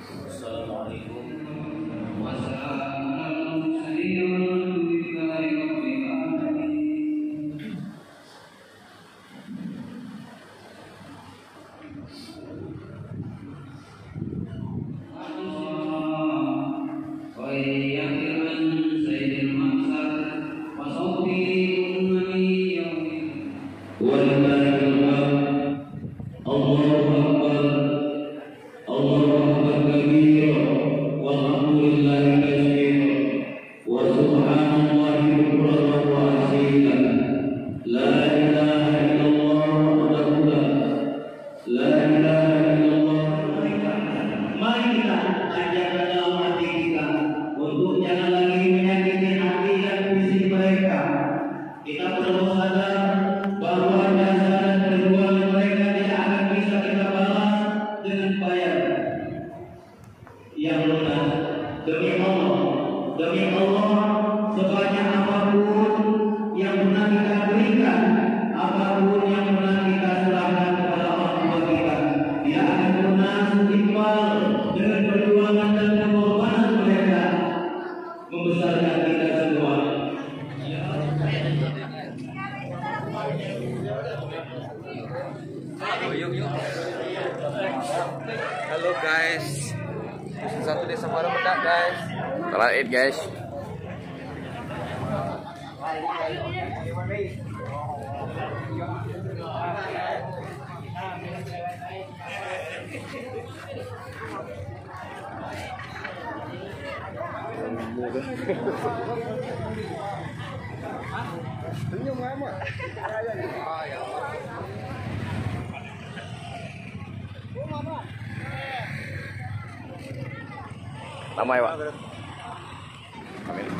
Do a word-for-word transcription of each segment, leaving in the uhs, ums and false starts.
Assalamualaikum. Wassalamu ala mursalin walhamdulillahi rabbil alamin. Allahu Akbar. Allahu Akbar kabira, walhamdulillahi katsira, wa subhanallahi bukratan wa asila. La ilaha illallah wahdahu la, la ilaha illallah. Mari kita ajarkan dalam hati kita untuk jangan lagi menyakiti hati dan fisik mereka. Kita perlu sadar bahwa jasa dan perjuangan mereka tidak akan bisa kita balas dengan bayar yang lunas. Demi Allah, demi Allah, sebanyak apapun yang pernah kita berikan, apapun yang pernah kita serahkan kepada orang tua kita, tidak akan pernah setimpal dengan perjuangan dan pengorbanan mereka membesarkan kita semua. Halo guys, satu desa baru meledak guys. Selamat Id guys. Senyum amat. Lama ya, Pak? Amin.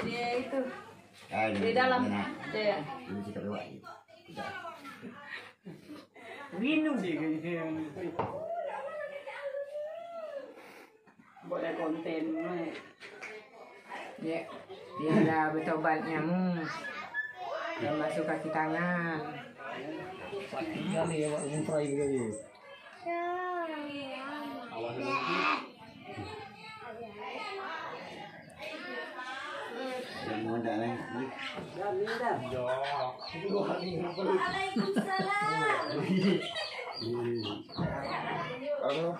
Dia itu. Di dalam. Iya. Minum. Boleh konten, meh. Ya, dia ada betobatnya, mu. Dia masuk kaki tangan. Kali ya, Pak, ini terakhir kali. Yang mau dah, eh. Waalaikumsalam. Halo.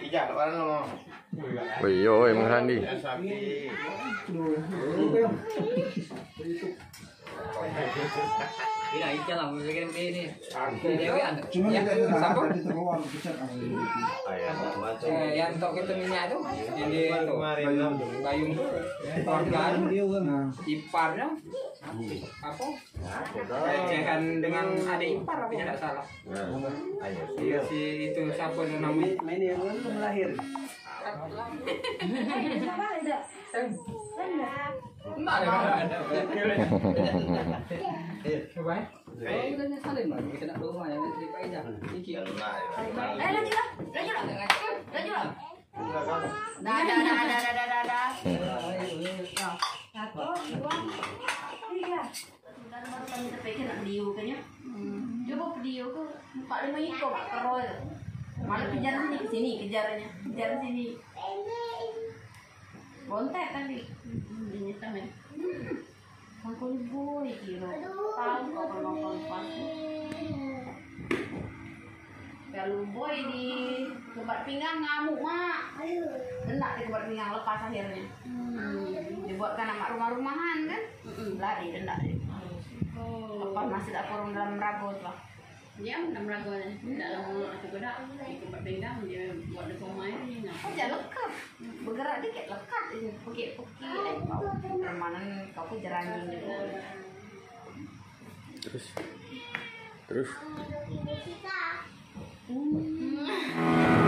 Ijah, kapan lu mau? Oi, yo, oi, Mang Sandi. Ini Ijah lah, mau bikin ini. Dewean. Cuma ya, tidak ada, siapa? Ada di luar, pecat, ah. Eh, yang tok itu minyak tu, yang di itu. Bayung tu. Keluarga tu. Iparnya. Apa? Recehan dengan adik ipar apa tidak salah. Nah, ayo. Iya, si itu siapa tu namanya? Main yang belum lahir. Enggak ada, enggak ada. Coba ya. Oh, udah nyesalin lagi, kena rumah yang cerita aja. Iki. Eh, laju lah, laju lah, laju lah. Dah, dah, dah, dah, dah, dah, dah. Satu, dua, tiga. Sebentar, baru kami terpikir nak video kayaknya. Hmm. Dia bawa video ke empat lima ikut, Pak, kerol. Malah kejar sini, ke sini, kejarnya. Kejar sini. Bontek tadi. Hmm, dia nyetam ya. Hmm. Sangko luboi kiro. Tahu kau kalau kau lepas. Kalau luboi di kebat pinggang ngamuk, Mak. Hendak di kebat pinggang lepas akhirnya. Hmm. Dibuatkan anak rumah-rumahan kan? Mm-mm. Lari hendak dia. Oh. Lepas masih tak kurung dalam rago tu lah. Dia nak meragu ni. Tidak lama aku kena ikut pinggang dia buat dia somai ni. Apa je lekat. Bergerak dikit lekat je. Pekik-pekik aja bau. Permanen kau pun jeranjing juga. Terus. Terus. Hmm.